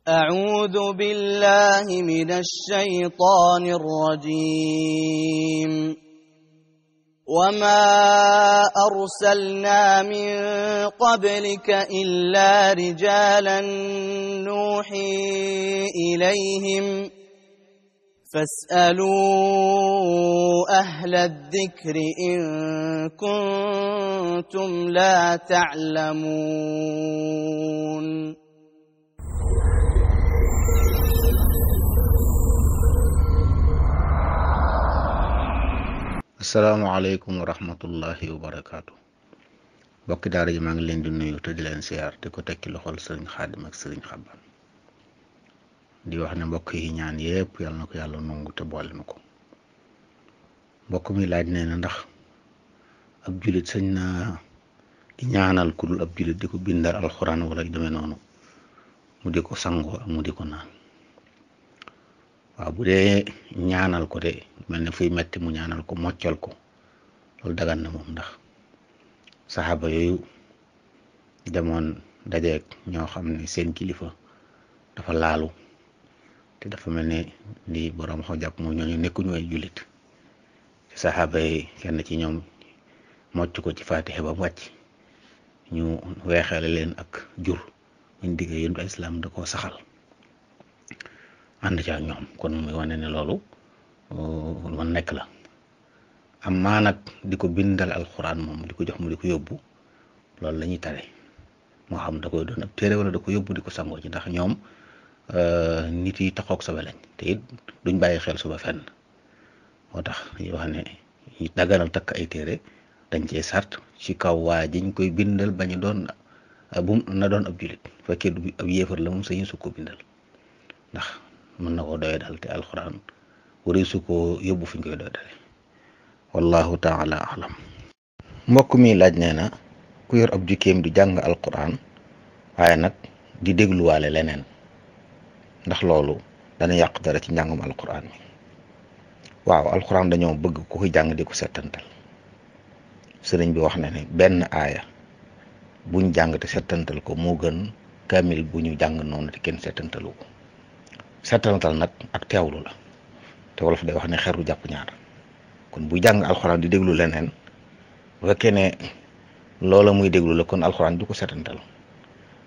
أعوذ بالله من الشيطان الرجيم وما أرسلنا من قبلك إلا رجالا نوحي إليهم فاسألوا أهل الذكر إن كنتم لا تعلمون asalaamaaleykum wa rahmatullahi wa barakaatu. bokki daara ji maa ngi leen di nuyu te di leen siyaar te ko tekki loxol sëriñ Xaadim ak sëriñ Xabban di wax ne mbokk yi ñaan yépp yàlla na ko yàlla nangu te boole na ko. mbokk mi laaj nee na ndax ab julit sañ na di ñaanal ku dul ab julit di ko bindal alxuraan wala demee noonu mu di ko sangoo ak mu di ko naan. waaw bu dee ñaanal ko de mel ne fuy metti mu ñaanal ko moccal ko loolu dagan na moom, ndax saxaaba yooyu demoon dajeeg ñoo xam ne seen kilifa dafa laalu te dafa mel ne li borom xaw jàpp mooy ñooñu nekkuñu ay jullit te saxaaba yi kenn ci ñoom mocc ko ci faatixe ba mu wàcc ñu weexale leen ak jur ñu diggee yéen ay islam da koo saxal ànd ca ñoom, kon muy wane ne loolu man nekk la. am maa nag di ko bindal alxuraan moom di ko jox mu di ko yóbbu loolu la ñuy tare, moo xam da koy doon ab téere wala da ko yóbbu di ko sangoo ci, ndax ñoom nit yi taxoog sobe lañ te it duñ bàyyi xel suba fenn. moo tax ñu wax ne ñu daganal takk ay téere dañ cee sart ci kaw waa jiñ koy bindal bañu doon bu na doon ab julit, fekkee ab yéefar la moom sañu su ko bindal ndax mën na koo doye dal te alxuraan wari su ko yóbbu fuñ koy doy dale. wallahu taala alam. mbokk mi laaj nee na ku yor ab jukkeem di jàng alxuraan waaye nag di dégluwaale leneen ndax loolu dana yàq dara ci njàngum alxuraan mi. waaw alxuraan dañoo bëgg ku koy jàng di ko settantal. sëriñ bi wax na ne benn aaya buñ jàng te settantal ko moo gën kamil bu ñu jàng noonu te kenn settantalu ko. settantal nag ak teewlu la te wolof day wax ne xeru jàpp ñaar, kon bu jàng alxuraan di déglu leneen bu fekkee ne loola muy déglu la kon alxuraan du ko settantal.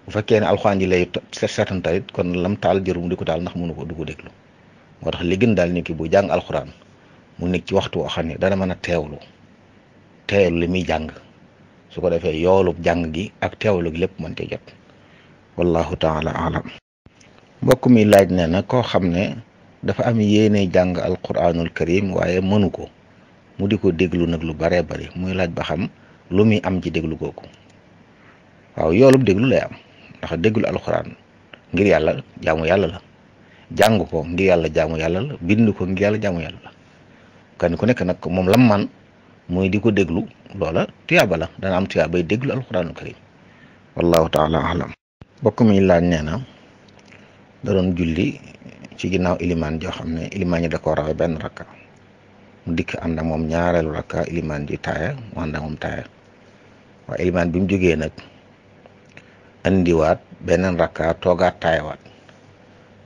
bu fekkee ne alxuraan ji lay settantal it kon lam taal jërum di ko taal ndax mënu ko du ko déglu. moo tax li gën daal nit ki bu jàng alxuraan mu nekk ci waxtu woo xam ne dana mën a teewlu li muy jàng, su ko defee yoolub jàng gi ak teewlu gi lépp mën cee jot. wallahu taala alam. mbokk mi laaj ne na koo xam ne dafa am yéene jàng alquranul karim waaye mënu ko, mu di ko déglu nag lu baree bari, muy laaj ba xam lu muy am ci déglu googu. waaw yoolub déglu lay am, ndax déglu alquran ngir yàlla jaamu yàlla la, jàng ko ngir yàlla jaamu yàlla la, bind ko ngir yàlla jaamu yàlla la. kan ku nekk nag moom lam man muy di ko déglu loola tuyaaba la, dana am tuyaabay déglu alquranul karim. wallahu taala alam. mbokk mi laaj nee na da doon julli ci ginnaaw ilimaan joo xam ne ilimaan yi da koo rawe benn rakka, mu dikk ànd ak moom ñaareelu rakka ilimaan ji taaya mu ànd ak moom taaya. waaye ilimaan bi mu jógee nag andiwaat beneen rakka toogaat taayawaat,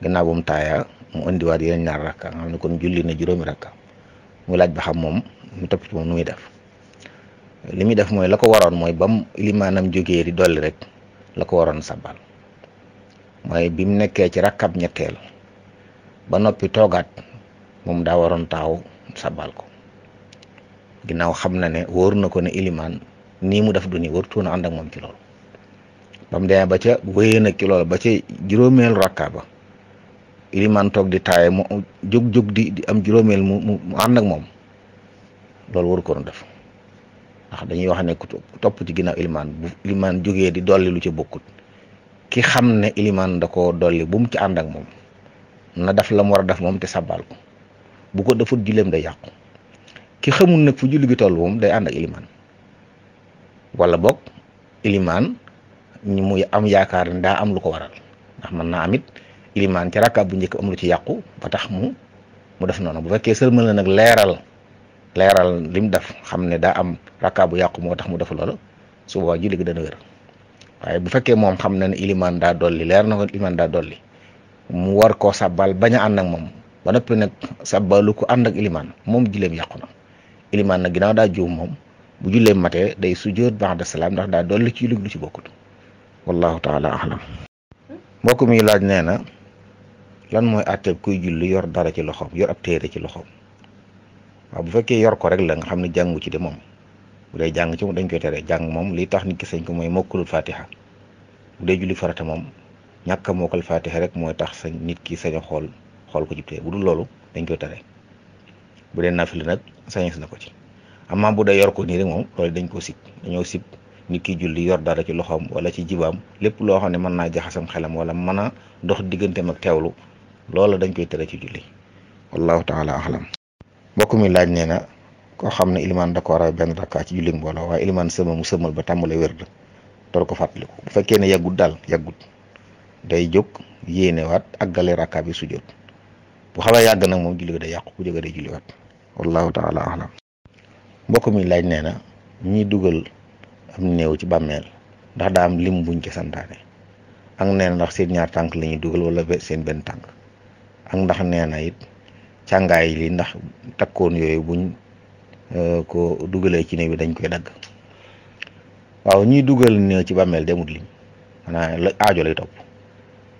ginnaaw bu mu taaya mu andiwaat yeneen ñaar rakka, nga xam ne kon julli na juróomi rakka. mu laaj ba xam moom mu topp ci moom nu muy def. li muy def mooy la ko waroon mooy bam ilimaanam jógee di dolli rek la ko waroon sabbal, mooy bi mu nekkee ci rakkab ñetteel ba noppi toogaat moom daa waroon taxaw sabbal ko, ginnaaw xam na ne wóor na ko ne ilimaan nii mu def du nii wartuuna ànd ak moom ci loolu. ba mu demee ba ca wéyee nag ci loolu ba ca juróomeelu rakka ba ilimaan toog di taaye mu jóg di am juróomeel mu ànd ak moom, loolu waru ko doon def, ndax dañuy wax ne ku topp ci ginnaaw ilimaan bu ilimaan jógee di dolli lu ci bokkut, ki xam ne ilimaan da ko dolli bu mu ci ànd ak moom na def la mu war a def moom te sabbal ko, bu ko defut julleem day yàqu. ki xamul nag fu julli gi toll moom day ànd ak ilimaan, wala boog ilimaan ñu muy am yaakaar ne daa am lu ko waral, ndax mën naa amit ilimaan ci rakka bu njëkk am lu ci yàqu ba tax mu def noonu. bu fekkee sëlmal na nag leeral lim def xam ne daa am rakka bu yàqu moo tax mu def loola, su boobaa julli gi dana wér. waaye bu fekkee moom xam na ne ilimaan daa dolli, leer na ko ilimaan daa dolli, mu war koo sabbal bañ a ànd ak moom ba noppi nag sabbalu ko ànd ak ilimaan moom julleem yàqu na. ilimaan nag ginnaaw daa juum moom bu julleem matee day sujjóot ba'da salaam ndax daa dolli ci lu ci bokkut. wallahu taala alam. mbokk mi laaj nee na lan mooy àtteeb kuy julli yor dara ci loxoom, yor ab téere ci loxoom. waaw bu fekkee yor ko rek la nga xam ne jàngu ci de moom bu dee jàng ci moom dañ koy tere. jàng moom li tax nit ki sañ ko mooy mokkulul fatiha. bu dee julli farata moom ñàkk a mokkal fatiha rek mooy tax sa nit ki sañ a xool ko ci téere. bu dul loolu dañ koy tere. bu dee nafila nag sañes na ko ci. amaa bu dee yor ko nii rek moom loolu dañ koo sib. dañoo sib nit ki julli yor dara ci loxoom wala ci jibaam lépp loo xam ne mën naa jaxasam xelam wala mën a dox digganteem ak teewlu loola dañ koy tere ci julli. wallahu taala alam. mbokk mi laaj nee na koo xam ne ilimaan da ko war a benn rakkaa ci julli mbooloo waaye ilimaan sëma mu sëmal ba tàmbale wérd door ko fàttaliku. bu fekkee ne yàggut daal yàggut day jóg yéenewaat àggale rakkaa bi sujjóot. bu xawee yàgg nag moom julli ga day yàqu bu jógee day julliwaat. wallahu taala alam. mbokk mi laaj nee na ñiy dugal am néew ci bàmmeel ndax daa am lim buñ ci santaane ak nee na ndax seen ñaar tànk la ñuy dugal wala seen benn tànk ak ndax nee na it càngaay li ndax takkoon yooyu buñ ko dugalee ci néew bi dañ koy dagg. waaw ñiy dugal néew ci bàmmeel demut lim maanaam la aajo lay topp.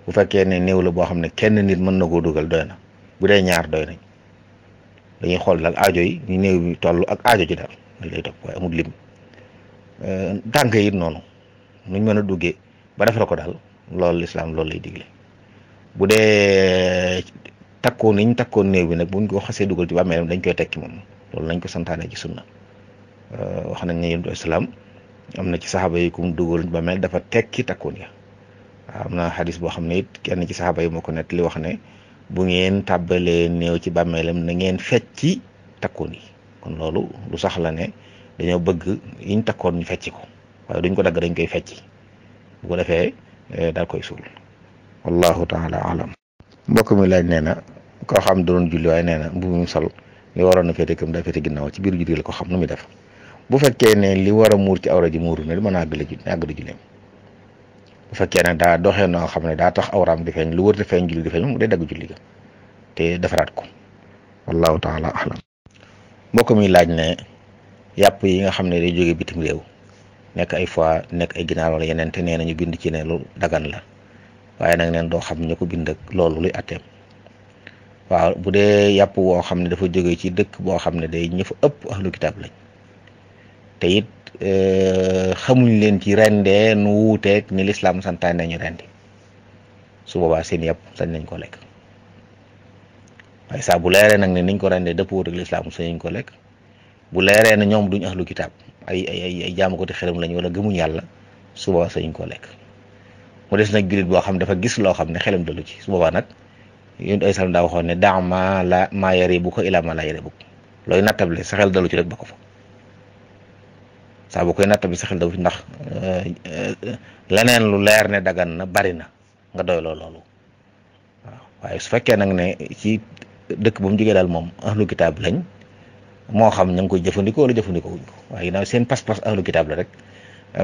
bu fekkee ne néew la boo xam ne kenn nit mën na koo dugal doy na. bu dee ñaar doy nañ. dañuy xool daal aajo yi ñu néew bi toll ak aajo ji daal lay topp waaye amul lim. tànk yi noonu nuñ mën a duggee ba defal ko daal loolu lislaam loolu lay digle. bu dee takkoon niñ takkoon néew bi nag buñ ko xasee dugal ci bàmmeelam dañ koy tekki moom loolu lañ ko santaane ci sunna. wax nañ ne yonent bi islaam am na ci saxaaba yi ku mu dugal bàmmeel dafa tekki takkoon ya. waaw am na xadis boo xam ne it kenn ci saxaaba yi moo ko nett li wax ne bu ngeen tàbbalee néew ci bàmmeelam na ngeen fecci takkoon yi. kon loolu lu sax la ne dañoo bëgg yiñ takkoon ñu fecci ko waaye duñ ko dagg dañ koy fecci bu ko defee daal koy suul. wallahu taala alam. mbokk mi laaj nee na koo xam doon julli waaye nee na mbubu mu sol li waroon a féete këm daa féete ginnaaw ci biir julli la ko xam nu muy def. bu fekkee ne li war a muur ci awra ji muuru ne mën a àggale julleem. bu fekkee ne daa doxee noo xam ne daa tax awraam di feeñ lu wër di feeñ julli di feeñ mu day dagg julli ga te defaraat ko. wallahu taala alam. mbokk mi laaj ne yàpp yi nga xam ne day jóge bitim réew nekk ay foie nekk ay ginaar wala yeneen te nee na ñu bind ci ne lu dagan la waaye nag neen doo xam ñu ko bind ak loolu luy atteem. waaw bu dee yàpp woo xam ne dafa jóge ci dëkk boo xam ne day ñëfa ëpp ahlu kitaab lañ te it xamuñ leen ci rendee nu wuuteeg ni lislaam santaane ñu rendi su boobaa seen yàpp sañ nañ ko lekk. waaye saa bu leeree nag ne niñ ko rendee dëpp wuuteeg lislaam sañ nañ ko lekk. bu leeree na ñoom duñ ahlu kitaab ay jaamu ko te xelam lañ wala gëmuñ yàlla su boobaa sañ ko lekk. mu des nag jullit boo xam dafa gis loo xam ne xelam dalu ci su boobaa nag yéen ay salam daa waxoon ne daa maa yare bu ko ilaa ma la yare bu looy nattable sa xel dalu ci rek ba ko fa saa bu koy nattable sa xel dalu ci ndax leneen lu leer ne dagan na bari na nga doy loolu waaw waaye su fekkee nag ne ci dëkk bu mu jógee daal moom ahlu kitaab lañ moo xam ña ngi koy jëfandikoo wala jëfandikoo wuñ ko waaye ginnaaw seen pas-pas ahlu kitaab la rek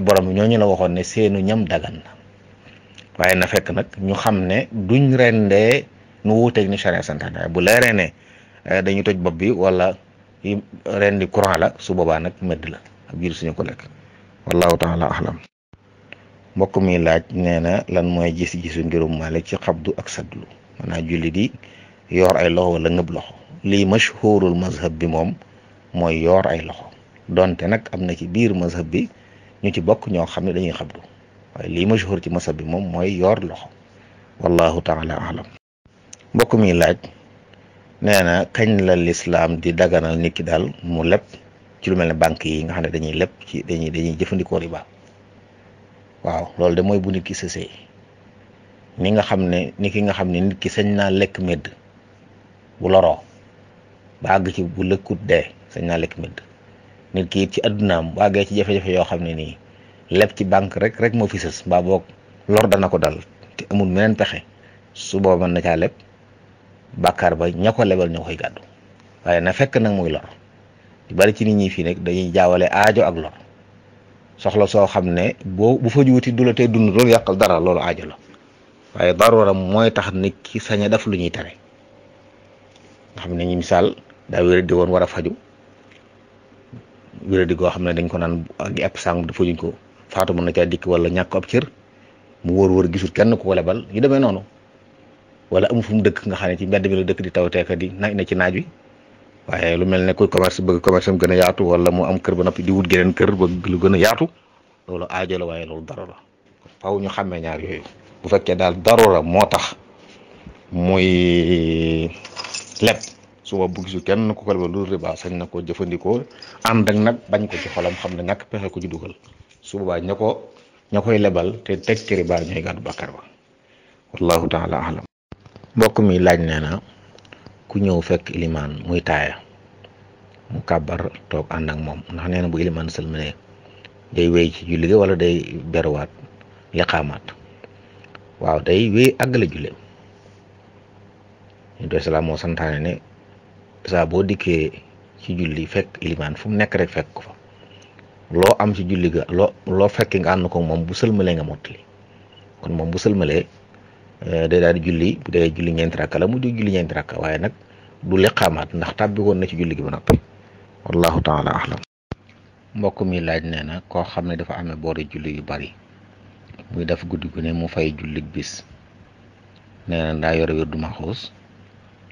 borom ñooñu la waxoon ne seenu ñam dagan na waaye na fekk nag ñu xam ne duñ rendee nu wuuteeg ni charia santaane bu leeree ne dañu toj bopp bi wala rendi courant la su boobaa nag medd la ak biir suñu ko lekk. wallahu taala alam. mbokk mi laaj nee na lan mooy gis-gisu ngirum Maalik ci xabdu ak saddlu maanaam julli di yoor ay loxo wala ngëb loxo. lii mashhurul mazhab bi moom mooy yoor ay loxo donte nag am na ci biir mazhab bi ñu ci bokk ñoo xam ne dañuy xabdu waaye lii mashhur ci mazhab bi moom mooy yoor loxo. wallahu taala alam. mbokk mi laaj nee na kañ la lislaam di daganal nit ki daal mu leb ci lu mel ne banque yi nga xam ne dañuy leb ci dañuy jëfandikoo riba. waaw loolu de mooy bu nit ki sësee ni nga xam ne nit ki sañ naa lekk medd bu loroo ba àgg ci bu lëkkut dee sañ naa lekk medd nit ki it ci addunaam bu àggee ci jafe-jafe yoo xam ne nii leb ci banque rek moo fi sës mbaa boog lor dana ko dal te amul meneen pexe su booba mën na caa leb bàkkaar ba ña ko lebal ñoo koy gàddu waaye na fekk nag muy lor di bari ci nit ñi fii nag dañuy jaawale aajo ak lor soxla soo xam ne bu fa juuti du la tey dund loolu yàqal dara loolu aajo la waaye darura mooy tax nit ki sañ a def lu ñuy tere nga xam ne ñu misaal daa wéradi woon war a faju wéradi goo xam ne dañ ko naan ak epp sàng dafa juñ ko faatu mën na caa dikk wala ñàkk ab cër mu wër gisul kenn ku ko lebal ñu demee noonu wala amu fu mu dëkk nga xam ne ci mbedd mi la dëkk di tawteeka di na ci naaj wi waaye lu mel ne kuy commerce bëgg commerce am gën a yaatu wala mu am kër ba noppi di wut geneen kër bëgg lu gën a yaatu loolu aajo la waaye loolu darura faw ñu xàmmee ñaar yooyu bu fekkee daal darura moo tax muy leb suba bu gisul kenn ku ko lebal lu riba sañ na ko jëfandikoo ànd ak nag bañ ko ci xolam xam ne ñàkk pexe ko ci dugal su boobaa ña koy lebal te teg ci riba ñooy gàddu bàkkaar ba wallahu taala alam mbokk mi laaj nee na ku ñëw fekk ilimaan muy taaya mu kàbbar toog ànd ak moom ndax nee na bu ilimaan sëlmalee day wéy ci julli gi wala day beruwaat liqaamaat waaw day wéy àggale julli ñu doy salaam moo santaane ne saa boo dikkee ci julli fekk ilimaan fu mu nekk rek fekk ko fa loo am ci julli ga loo fekki nga ànd ko moom bu sëlmalee nga mottali kon moom bu sëlmalee day daal di julli bu dee julli ñeenti rakka la mu jóg julli ñeenti rakka waaye nag du liqaamaat ndax tàbbi woon na ci julli gi ba noppi wallahu taala ahlam mbokk mi laaj nee na koo xam ne dafa amee boori julli yu bari muy def guddi gu ne mu fay julli bis nee na daa yore wér du maxuus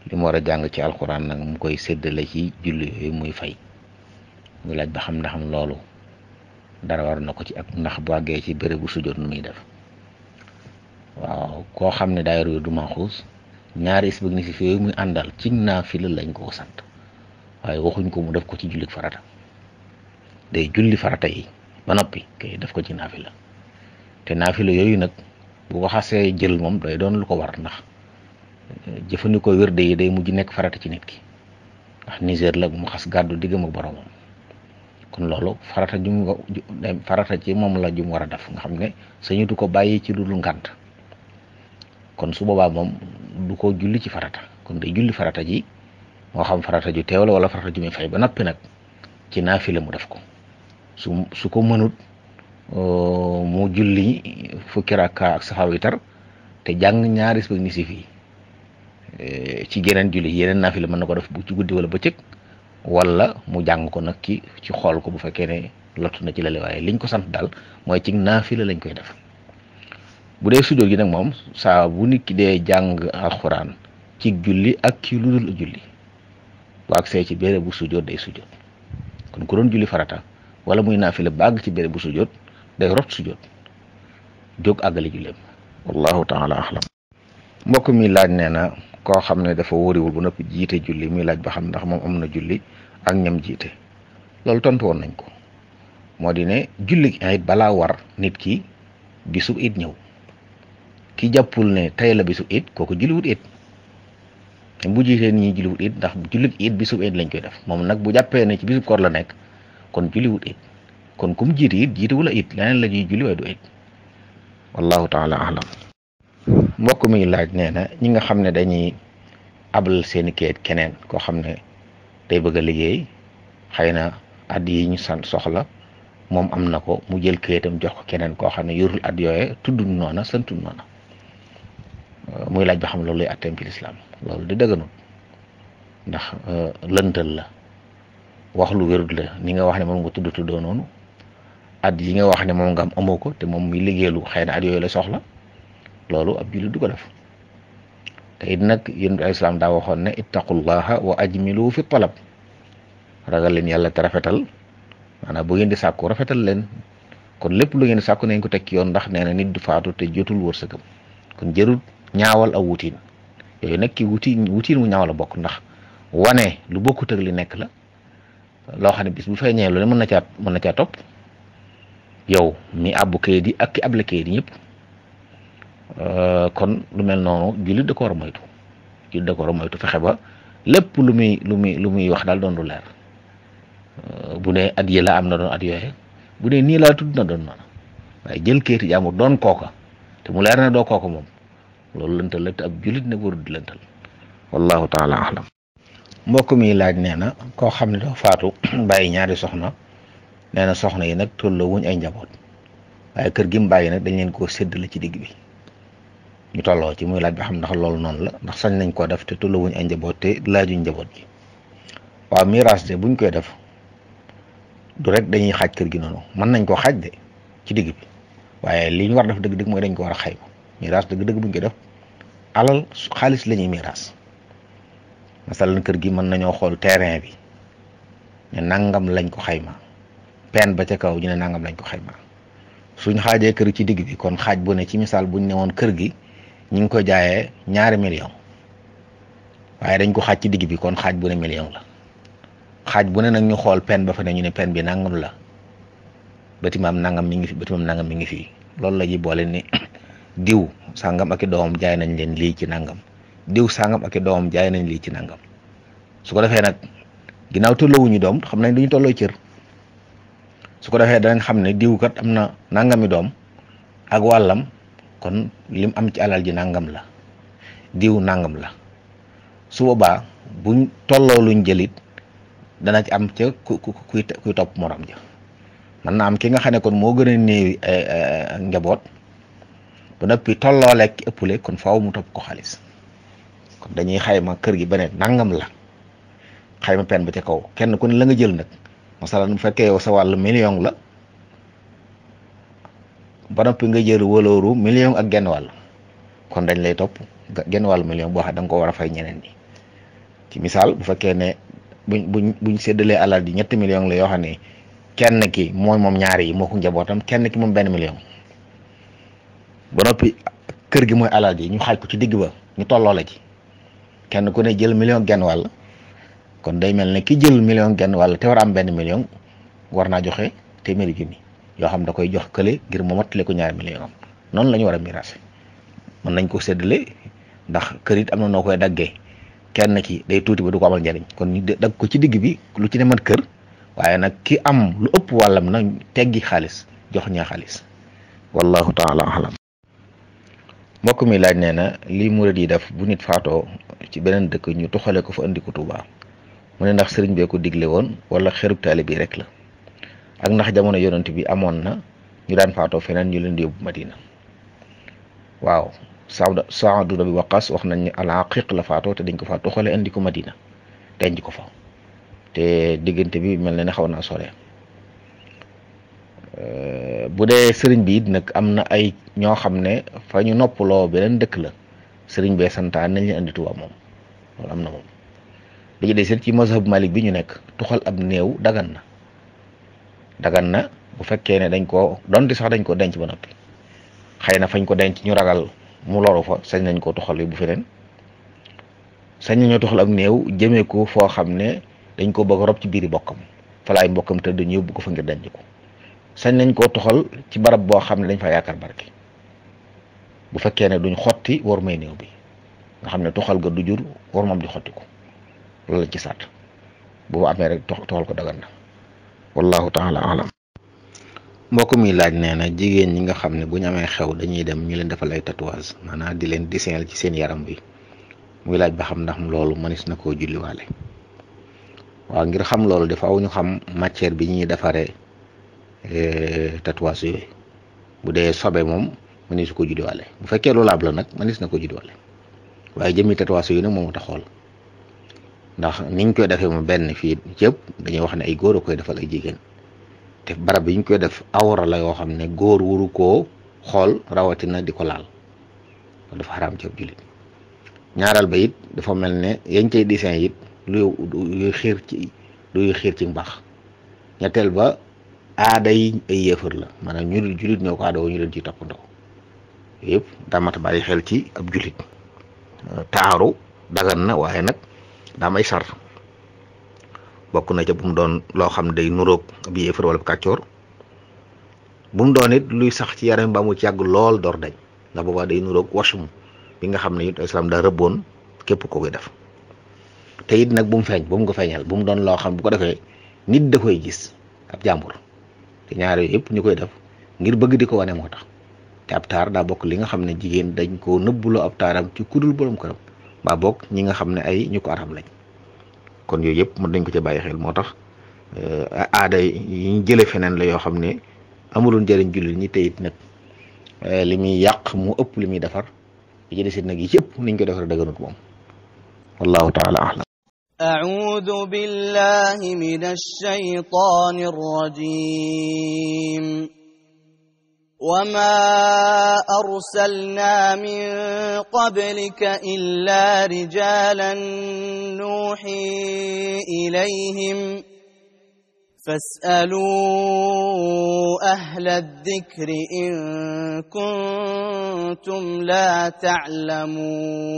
li mu war a jàng ci alxuraan nag mu koy séddale ci julli yooyu muy fay muy laaj ba xam ndaxam loolu dara war na ko ci ak ndax bu àggee ci béréb bu sujjoot nu muy def waaw koo xam ne daa yor wér du maxuus ñaari isbëg ni si yooyu muy àndal ci naafila lañ ko sant waaye waxuñ ko mu def ko ci julli farata day julli farata yi ba noppi kay def ko ci naafila te naafila yooyu nag bu ko xasee jël moom day doon lu ko war ndax jëfandikoo wérde yi day mujj nekk farata ci nit ki ndax niger la mu xas gàddu diggam ak boromam kon loolu farata farata ci moom la jum war a def nga xam ne sañu du ko bàyyi ci lu dul ngànt kon su boobaa moom du ko julli ci farata kon day julli farata ji moo xam farata ju teew la wala farata ju muy fay ba noppi nag ci naafila mu def ko su ko mënut mu julli fukki rakka ak safa witar te jàng ñaari isbëg ni si fii ci geneen julli yeneen naafila mën na ko def bu ci guddi wala bëccëg wala mu jàng ko nag ci xool ko bu fekkee ne lottu na ci lale waaye liñ ko sant daal mooy ci naafila lañ koy def bu dee sujjóot gi nag moom saa bu nit ki dee jàng alxuraan ci julli ak ci lu dul julli bu agsee ci béréb bu sujjóot day sujjóot kon ku doon julli farata wala muy naafila ba àgg ci béréb bu sujjóot day rot sujjóot jóg àggale julleem wallahu taala ahlam mbokk mi laaj nee na koo xam ne dafa wóoriwul ba noppi jiite julli muy laaj ba xam ndax moom am na julli ak ñam jiite loolu tontu woon nañ ko moo di ne julli it balaa war nit ki bisub it ñëw ki jàppul ne tey la bisub it kooku julliwut it te bu jiitee ñi julliwut it ndax jullit it bisub it lañ koy def moom nag bu jàppee ne ci bisub koor la nekk kon julliwut it kon kum jiite it jiitewula it leneen la ñuy julli waaye du it wallahu taala ahlam mbokk mi laaj nee na ñi nga xam ne dañuy abal seeni kayit keneen koo xam ne day bëgg a liggéey xëy na at yi ñu sant soxla moom am na ko mu jël kayitam jox ko keneen koo xam ne yorul at yooye tuddul noona santul noona muy laaj ba xam loolu lay atteem ci lislaam loolu di dëgganut ndax lëntal la wax lu wérut la ni nga wax ne moom nga tuddoo noonu at yi nga wax ne moom nga am amoo ko te moom muy liggéeylu xëy na at yooyu la soxla loolu ab jullit du ko def te it nag yéen bi islaam daa waxoon ne ittaqullaha wa ajmilu fi talab ragal leen yàlla te rafetal maanaam bu ngeen di sàkku rafetal leen kon lépp lu ngeen di sàkku nañ ko teg ci yoon ndax nee na nit du faatu te jotul wërsëgam kon jërul ñaawal aw wutiin yooyu nag ki wutiin mu ñaaw la bokk ndax wane lu bokkut ak li nekk la loo xam ne bis bu feeñee lu ne mën na caa topp yow mi àbbu kayit yi ak ki able kayit yi ñëpp kon lu mel noonu jullit da ko war a moytu fexe ba lépp lu muy wax daal doon lu leer bu ne at yi la am na doon at yooye bu ne nii laa tudd na doon noonu waaye jël kayiti jàmbur doon kooka te mu leer na doo kooka moom loolu lëntal la te ab jullit nag warul di lëntal wallahu taala ahlam mbokk mi laaj nee na koo xam ne dafa faatu bàyyi ñaari soxna nee na soxna yi nag tolloo wuñ ay njaboot waaye kër gi mu bàyyi nag dañ leen koo séddale ci digg bi ñu tolloo ci muy laaj ba xam ndax loolu noonu la ndax sañ nañ koo def te tolluwuñ ay njaboot te laajuñ njaboot gi. waaw miraas de buñ koy def du rek dañuy xaaj kër gi noonu, mën nañ koo xaaj de ci digg bi, waaye li ñu war def dëgg-dëgg mooy dañ ko war a xayma. miraas dëgg-dëgg buñ koy def alal xaalis la ñuy miraas. masalan kër gi mën nañoo xool terrain bi ne nangam lañ ko xayma, pen ba ca kaw ñu ne nangam lañ ko xayma. suñ xaajee kër ci digg bi kon xaaj bu ne ci misaal buñ ne woon kër gi ñu ngi ko jaayee 2 millions, waaye dañ ko xaaj ci digg bi kon xaaj bu ne million la. xaaj bu ne nag ñu xool pen ba fa ne ñu ne pen bi nangam la, bâtiment nangam mi ngi fi, bâtiment nangam mi ngi fi. loolu la ñuy boole ni diw sangam ak i doomam jaay nañ leen lii ci nangam, diw sangam ak i doomam jaay nañ lii ci nangam. su ko defee nag ginnaaw tolloowuñu doom xam nañ duñu tolloo cër. su ko defee danañ xam ne diw kat am na nangami doom ak wàllam, kon lim am ci alal ji nangam la, diw nangam la. su boobaa buñ tolloo luñ jëlit dana ci am ca kuy topp morom ja. mën na am ki nga xam ne kon moo gën a néewi njaboot ba noppi tolloo lekk ëppule, kon faaw mu topp ko xaalis. kon dañuy xayma kër gi ba ne nangam la, xayma pen ba ca kaw kenn ku ne la nga jël nag. masalan bu fekkee yow sa wàllu million la ba noppi nga jël walooru million ak genn wàll, kon dañ lay topp genn wàllu million boo xam da nga ko war a fay ñeneen ñi. ci misaal bu fekkee ne buñ séddalee alal ji 3 millions la yoo xam ne kenn ki mooy moom ñaari yi moo ko njabootam, kenn ki moom 1 million. ba noppi kër gi mooy alal ji ñu xaaj ko ci digg ba ñu tolloo la ci, kenn ku ne jël million genn wàll. kon day mel ne ki jël million genn wàll te war a am 1 million war naa joxe téeméeri junni yoo xam da koy jox kële ngir mu mottale ko 2 millions am. noonu la ñu war a miraase. mën nañ ko séddale ndax kër it am na noo koy daggee, kenn ki day tuuti ba du ko amal njariñ, kon ñu dagg ko ci digg bi lu ci ne mat kër, waaye nag ki am lu ëpp wàllam na teggi xaalis jox ñaa xaalis. wallahu taala alam. mbokk mi laaj nee na lii murid yi def bu nit faatoo ci beneen dëkk ñu tuxale ko fa andi ko Tuubaa, mu ne ndax sëriñ bee ko digle woon wala xerub taali bi rek la, ak ndax jamono yonent bi amoon na ñu daan faatoo feneen ñu leen di yóbbu Madina. waaw Saad ibn Abi Waqqas wax nañ ne al-Aqiq la faatoo te dañ ko fa tuxale andi ko Madina denc ko fa, te diggante bi mel na ne xaw naa sore. bu dee sëriñ bi it nag am na ay ñoo xam ne fa ñu noppaloo beneen dëkk la, sëriñ bee santaan nañ leen andi Tuubaa moom, loolu am na moom. li ci des ci mazhab Malik bi ñu nekk tuxal ab néew dagan na bu fekkee ne dañ koo donte sax dañ ko denc ba noppi, xëy na fañ ko denc ñu ragal mu loru fa, sañ nañ koo tuxal bu feneen. sañ nañoo tuxal ab néew jëmee ko foo xam ne dañ ko bëgg a rob ci biiri bokkam, falaay mbokkam tëdd ñu yóbbu ko fa ngir denc ko. sañ nañ koo tuxal ci barab boo xam ne dañ fa yaakaar barke, bu fekkee ne duñ xotti war may néew bi, nga xam ne tuxal ga du jur war moom di xotti ko. loolu la ci sàtt bu amee rek toxal ko dagan na. wallahu taala alam. mbokk mi laaj nee na jigéen ñi nga xam ne bu ñu amee xew dañuy dem ñu leen defal ay tatouage, maanaam di leen dessin ci seen yaram bi, muy laaj ba xam ndax loolu mënees na koo julliwaale. waaw ngir xam loolu dafa aw ñu xam matière bi ñuy defaree tatouage yooyu. bu dee sobe moom mënees ko julliwaale, bu fekkee lu laab la nag mënees na ko julliwaale, waaye jëmmi tatouage yooyu nag moom ta xool. ndax niñ koy defee mu benn fii yëpp dañuy wax ne ay góor a koy defal ay jigéen, te barab bi ñu koy def awra la yoo xam ne góor wuru koo xool rawatina di ko laal, dafa xaraam ci ab jullit. ñaareel ba it dafa mel ne yañ cay dessin it luy xiir ci mbaax. ñetteel ba aada yi ay yéefar la, maanaam ñu dul jullit ñoo ko aada woo ñu leen ciy toppandoo. yëpp daa mat a bàyyi xel ci ab jullit. taaru dagan na waaye nag daa may sar, bokk na ca bu mu doon loo xam day nuroog ab yéefar wala kàccoor, bu mu doon it luy sax ci yaram ba mu ci yàgg lool door dañ, ndax boobaa day nuroog wasum bi nga xam ne it islam daa rëbboon képp ko koy def. te it nag bu mu feeñ, bu mu ko feeñal, bu mu doon loo xam bu ko defee nit da koy gis ab jàmbur, te ñaar yooyu yëpp ñu koy def ngir bëgg di ko wane moo tax. te ab taar daa bokk li nga xam ne jigéen dañ koo nëbbuloo ab taaram ci kudul borom këram, ba bokk ñi nga xam ne ay ñu ko aram lañ. kon yooyu yëpp mën dañ ko ca bàyyi xel, moo tax aada yi ñu jële feneen la yoo xam ne amuloon njëriñ jullit ñi, te it nag li muy yàq mu ëpp li muy defar, bi ci desit nag yëpp niñ ko defee dëgganut moom wallahu taala ahlam. أعوذ بالله من الشيطان الرجيم وما أرسلنا من قبلك إلا رجالا نوحي إليهم فاسألوا أهل الذكر إن كنتم لا تعلمون